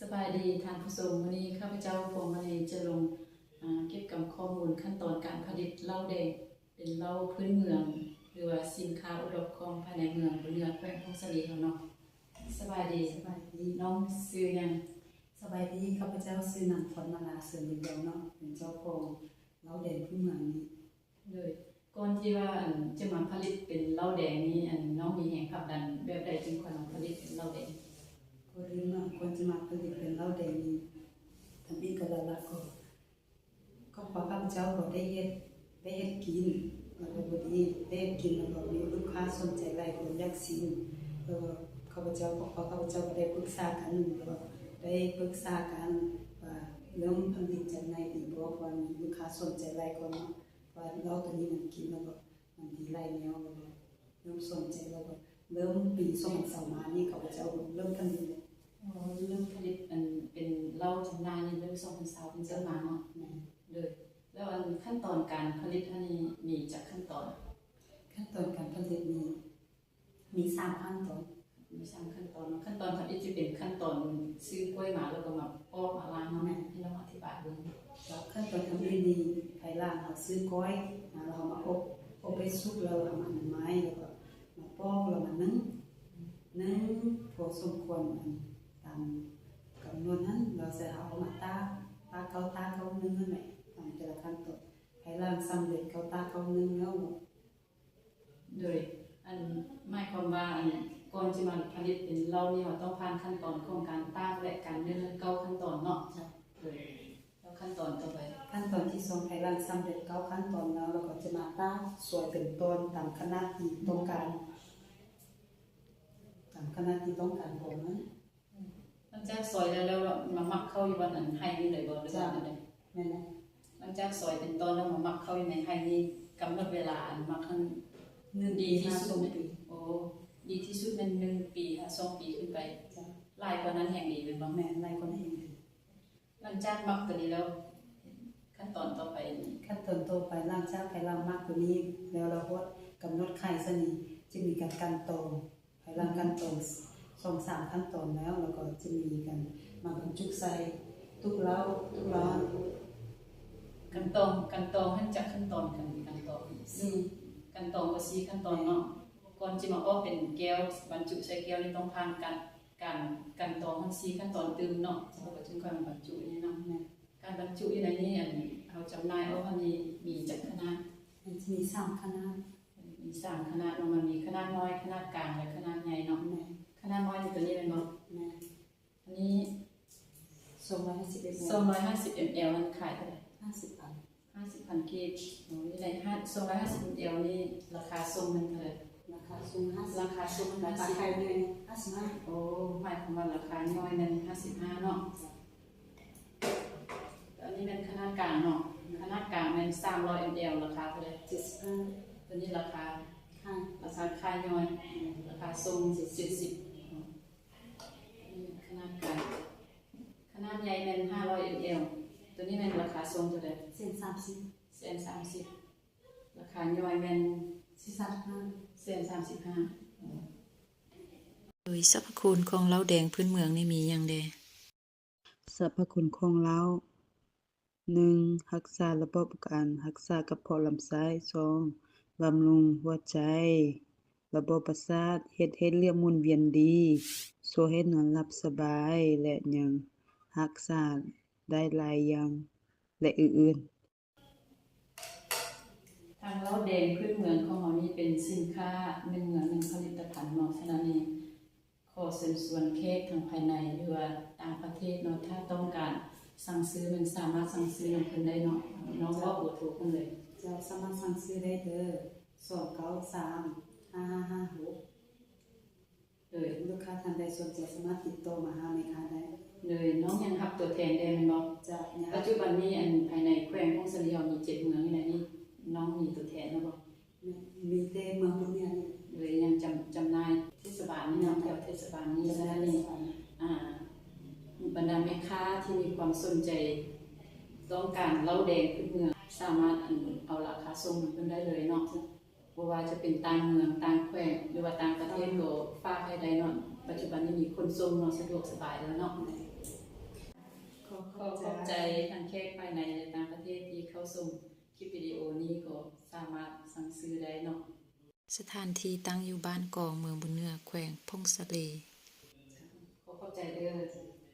ສະບາຍດີທ່ານຜູ້ຊົມ, ມື້ນີ້ຂ້າພະເຈົ້າ ພວງມະນີ ຈະລົງ ອາ ເກັບກຳຂໍ້ມູນຂັ້ນຕອນການຜະລິດເຫຼົ້າແດງ ເປັນເຫຼົ້າພື້ນເມືອງ ຫຼືວ່າສິນຄ້າໂອທັອບຂອງພາຍໃນເມືອງບຸນເໜືອ ແຂວງຜົ້ງສາລີເຮົາເນາະ. ສະບາຍດີ. ສະບາຍດີ. ນ້ອງຊື່ຫຍັງ? ສະບາຍດີ, ຂ້າພະເຈົ້າຊື່ນາງ ພອນມາລາ ເສີມບຸນດອງເນາະ, ເປັນເຈົ້າຂອງເຫຼົ້າແດງພື້ນເມືອງນີ້. ໂດຍ ກ່ອນທີ່ວ່າ ອັນ ຈະມາຜະລິດເປັນເຫຼົ້າແດງນີ້ ອັນ ນ້ອງມີແຮງຜັກດັນແບບໃດຈຶ່ງຄ່ອຍມາຜະລິດເປັນເຫຼົ້າແດງ? ກ່ອນອື່ນເນາະ ກ່ອນຈະມາຜະລິດເປັນເຫຼົ້າແດງນີ້ ທຳອິດກໍຫຼັກໆ ກໍ ຄອບຄົວຂ້າພະເຈົ້າກໍໄດ້ເຮັດ ໄດ້ເຮັດກິນ ແລ້ວກໍບໍ່ດີ ໄດ້ເຮັດກິນ ແລ້ວກໍມີລູກຄ້າສົນໃຈຫຼາຍຄົນຢາກຊິມ ແລ້ວກໍຂ້າພະເຈົ້າ ຄອບຄົວຂ້າພະເຈົ້າກໍໄດ້ປຶກສາກັນ ແລ້ວກໍໄດ້ປຶກສາກັນວ່າເລີ່ມຜະລິດຈັ່ງໃດດີບໍ່ ເພາະວ່າມີລູກຄ້າສົນໃຈຫຼາຍຄົນເນາະ. ວ່າເຫຼົ້າໂຕນີ້ມັນກິນແລ້ວກໍມັນດີຫຼາຍແນວ ແລ້ວກໍເລີ່ມສົນໃຈ ແລ້ວກໍເລີ່ມປີສອງພັນຊາວມານີ້ ຂ້າພະເຈົ້າເລີ່ມຜະລິດແລ້ວ. ອໍ ເລີ່ມຜະລິດ ອັນ ເປັນເຫຼົ້າຈຳໜ່າຍນີ້ເລີ່ມສອງພັນຊາວເປັນຕົ້ນມາເນາະ. ແມ່ນ. ໂດຍ ແລ້ວ ອັນ ຂັ້ນຕອນການຜະລິດຫັ້ນນີ້ມີຈັກຂັ້ນຕອນ? ຂັ້ນຕອນການຜະລິດນີ້ ມີສາມຂັ້ນຕອນ. ມີສາມຂັ້ນຕອນເນາະ. ຂັ້ນຕອນທຳອິດຈະເປັນຂັ້ນຕອນຊື້ກ້ວຍມາ ແລ້ວກໍມາປອກມາລ້າງເນາະ. ແມ່ນ. ໃຫ້ນ້ອງອະທິບາຍເບິ່ງ. ເຈົ້າ ຂັ້ນຕອນທຳອິດນີ້ ພາຍຫຼັງເຮົາຊື້ກ້ວຍມາ ແລ້ວເຮົາມາອົບ ອົບໃຫ້ສຸກ ແລ້ວເຮົາມາອະນາໄມ ແລ້ວກໍມາປອກ ແລ້ວມາໜຶ້ງ ໜຶ້ງພໍສົມຄວນ ອັນ ຕາມກຳນົດຫັ້ນ ແລ້ວເຮົາເອົາມາຕາກ ຕາກເຂົ້າ ຕາກເຂົ້າໜຶ້ງຫັ້ນແຫຼະ ຕາມແຕ່ລະຂັ້ນຕອນ. ພາຍຫຼັງສຳເລັດເຂົ້າຕາກເຂົ້າໜຶ້ງແລ້ວ ໂດຍ ອັນ ໝາຍຄວາມວ່າ ອັນ ກ່ອນຈະມາຜະລິດເປັນເຫຼົ້ານີ້ ເຮົາຕ້ອງຜ່ານຂັ້ນຕອນຂອງການຕາກ ແລະ ການໜຶ້ງເກົ້າຂັ້ນຕອນເນາະ. ເຈົ້າ. ໂດຍ ແລ້ວຂັ້ນຕອນຕໍ່ໄປ? ຂັ້ນຕອນທີສອງ ພາຍຫຼັງສຳເລັດເກົ້າຂັ້ນຕອນແລ້ວ ເຮົາກໍຈະມາຕາກ ຊອຍເປັນຕອນຕາມຂະໜາດທີ່ຕ້ອງການ ຕາມຂະໜາດທີ່ຕ້ອງການຂອງມັນ. ຫຼັງຈາກຊອຍແລ້ວ ແລ້ວມາໝັກເຂົ້າຢູ່ບ່ອນ ອັນ ໄຮ່ນີ້ເລີຍບໍ່ ຫຼືວ່າ ເຈົ້າ ແນວໃດ? ແມ່ນແລ້ວ. ຫຼັງຈາກຊອຍເປັນຕອນແລ້ວມາໝັກເຂົ້າຢູ່ໃນໄຮ່ນີ້ ກຳນົດເວລາ ອັນ ໝັກຫັ້ນ ໜຶ່ງ ດີທີ່ສຸດ ຫ້າ ສອງປີ. ໂອ້ ດີທີ່ສຸດແມ່ນໜຶ່ງປີ ຫາ ສອງປີຂຶ້ນໄປ. ເຈົ້າ. ຫຼາຍກວ່ານັ້ນແຮ່ງດີແມ່ນບໍ່? ແມ່ນ ຫຼາຍກວ່ານັ້ນແຮ່ງດີ. ຫຼັງຈາກໝັກຕົວນີ້ແລ້ວ ຂັ້ນຕອນຕໍ່ໄປ? ຂັ້ນຕອນຕໍ່ໄປ ຫຼັງຈາກພາຍຫຼັງໝັກຕົວນີ້ແລ້ວ ແລ້ວຮອດກຳນົດຂາຍຊັ້ນນີ້ ຈະມີການກັ່ນຕອງ. ພາຍຫຼັງກັ່ນຕອງສອງສາມຂັ້ນຕອນແລ້ວ ແລ້ວກໍຈະມີການມາບັນຈຸໃສ່ຕຸກເຫຼົ້າ ຕຸກເຫຼົ້າ. ກັ່ນຕອງ ກັ່ນຕອງຫັ້ນຈັກຂັ້ນຕອນກັນ? ກັ່ນຕອງ ສີ່ ກັ່ນຕອງກໍສີ່ຂັ້ນຕອນເນາະ. ກ່ອນຈະມາອອກເປັນແກ້ວ ບັນຈຸໃສ່ແກ້ວນີ້ ຕ້ອງຜ່ານການ ການກັ່ນຕອງຫັ້ນສີ່ຂັ້ນຕອນຕື່ມເນາະ ແລ້ວກໍຈຶ່ງຄ່ອຍມາບັນຈຸນີ້ເນາະ. ແມ່ນ. ການບັນຈຸຢູ່ໃນນີ້ ອັນ ເຮົາຈຳໜ່າຍອອກຫັ້ນນີ້ ມີຈັກຂະໜາດ? ມັນຈະມີສາມຂະໜາດ. ມີສາມຂະໜາດເນາະ ມັນມີຂະໜາດນ້ອຍ ຂະໜາດກາງ ແລະ ຂະໜາດໃຫຍ່ເນາະ. ແມ່ນ. ຂະໜາດນ້ອຍນີ້ ຕົວນີ້ແມ່ນບໍ່? ແມ່ນ. ອັນນີ້ ສອງຮ້ອຍຫ້າສິບເອັມແອລ ສອງຮ້ອຍຫ້າສິບເອັມແອລນັ້ນຂາຍເທົ່າໃດ? ຫ້າສິບພັນ. ຫ້າສິບພັນກີບ. ໂອ້ ຢູ່ໃນຫ້າ ສອງຮ້ອຍຫ້າສິບເອັມແອລນີ້ ລາຄາສົ່ງແມ່ນເທົ່າໃດ? ລາຄາສົ່ງຫ້າສິບ ລາຄາສົ່ງ ລາຄາຂາຍແມ່ນຫ້າສິບຫ້າ. ໂອ້ ໝາຍຄວາມວ່າລາຄາຍ່ອຍແມ່ນຫ້າສິບຫ້າເນາະ. ເຈົ້າ. ແລ້ວອັນນີ້ແມ່ນຂະໜາດກາງເນາະ. ຂະໜາດກາງແມ່ນສາມຮ້ອຍເອັມແອລ ລາຄາເທົ່າໃດ? ເຈັດສິບຫ້າ. ຕົວນີ້ລາຄາ ຂາຍ ລາຄາຂາຍຍ່ອຍ. ແມ່ນ. ລາຄາສົ່ງ ເຈັດສິບ. ເຈັດສິບ. ຂະໜາດກາງ ຂະໜາດໃຫຍ່ແມ່ນຫ້າຮ້ອຍເອັມແອລ. ຕົວນີ້ແມ່ນລາຄາສົ່ງເທົ່າໃດ? ແສນສາມສິບ. ແສນສາມສິບ. ລາຄາຍ່ອຍແມ່ນ ສີ່ແສນສາມສິບຫ້າ. ແສນສາມສິບຫ້າ. ໂດຍ ສັບພະຄຸນຂອງເຫຼົ້າແດງພື້ນເມືອງນີ້ມີຫຍັງແດ່? ສັບພະຄຸນຂອງເຫຼົ້າ ໜຶ່ງ ຮັກສາລະບົບການ ຮັກສາກະເພາະລຳໄສ້. ສອງ ບຳລຸງຫົວໃຈ ລະບົບປະສາດ ເຮັດໃຫ້ເລືອດໝູນວຽນດີ ຊ່ວຍໃຫ້ນອນຫຼັບສະບາຍ ແລະ ຍັງຮັກສາໄດ້ຫຼາຍຢ່າງ ແລະ ອື່ນໆ. ທາງເຫຼົ້າແດງພື້ນເມືອງຂອງເຮົານີ້ເປັນສິນຄ້າໜຶ່ງເມືອງໜຶ່ງຜະລິດຕະພັນເນາະ. ສະນັ້ນນີ້ ຂໍເຊີນຊວນແຂກທັງພາຍໃນ ຫຼືວ່າຕ່າງປະເທດເນາະ ຖ້າຕ້ອງການສັ່ງຊື້ ແມ່ນສາມາດສັ່ງຊື້ນຳເພິ່ນໄດ້ເນາະ. ນ້ອງບອກເບີໂທເພິ່ນເລີຍ. ເຈົ້າ ສາມາດສັ່ງຊື້ໄດ້ເດີ ສອງເກົ້າສາມ ຫ້າຫ້າຫ້າຫົກ. ໂດຍ ລູກຄ້າທ່ານໃດສົນໃຈສາມາດຕິດຕໍ່ມາຫາແມ່ຄ້າໄດ້. ໂດຍ ນ້ອງຍັງຮັບຕົວແທນໄດ້ແມ່ນບໍ່? ເຈົ້າ ຍັງຮັບ. ປັດຈຸບັນນີ້ ອັນ ພາຍໃນແຂວງຜົ້ງສາລີເຮົາມີເຈັດເມືອງຢູ່ໃນນີ້ ນ້ອງມີຕົວແທນແລ້ວບໍ່? ມີແຕ່ເມືອງບຸນເໜືອນີ້ ໂດຍ ຍັງຈຳ ຈຳໜ່າຍເທດສະບານນີ້ເນາະ ແຖວເທດສະບານນີ້. ສະນັ້ນນີ້ ອາ ບັນດາແມ່ຄ້າທີ່ມີຄວາມສົນໃຈ ຕ້ອງການເຫຼົ້າແດງພື້ນເມືອງ ສາມາດ ອັນ ເອົາລາຄາສົ່ງນຳເພິ່ນໄດ້ເລີຍເນາະ. ບໍ່ວ່າຈະເປັນຕ່າງເມືອງ ຕ່າງແຂວງ ຫຼືວ່າຕ່າງປະເທດ ກໍຝາກໃຫ້ໄດ້ເນາະ. ປັດຈຸບັນນີ້ມີຂົນສົ່ງເນາະ ສະດວກສະບາຍແລ້ວເນາະ. ຂໍຂອບໃຈທັງແຂກພາຍໃນ ແລະ ຕ່າງປະເທດທີ່ເຂົ້າຊົມຄລິບວິດີໂອນີ້ ກໍສາມາດສັ່ງຊື້ໄດ້ເນາະ. ສະຖານທີ່ຕັ້ງຢູ່ບ້ານກອງ ເມືອງບຸນເໜືອ ແຂວງຜົ້ງສາລີ. ຂໍຂອບໃຈເດີ້.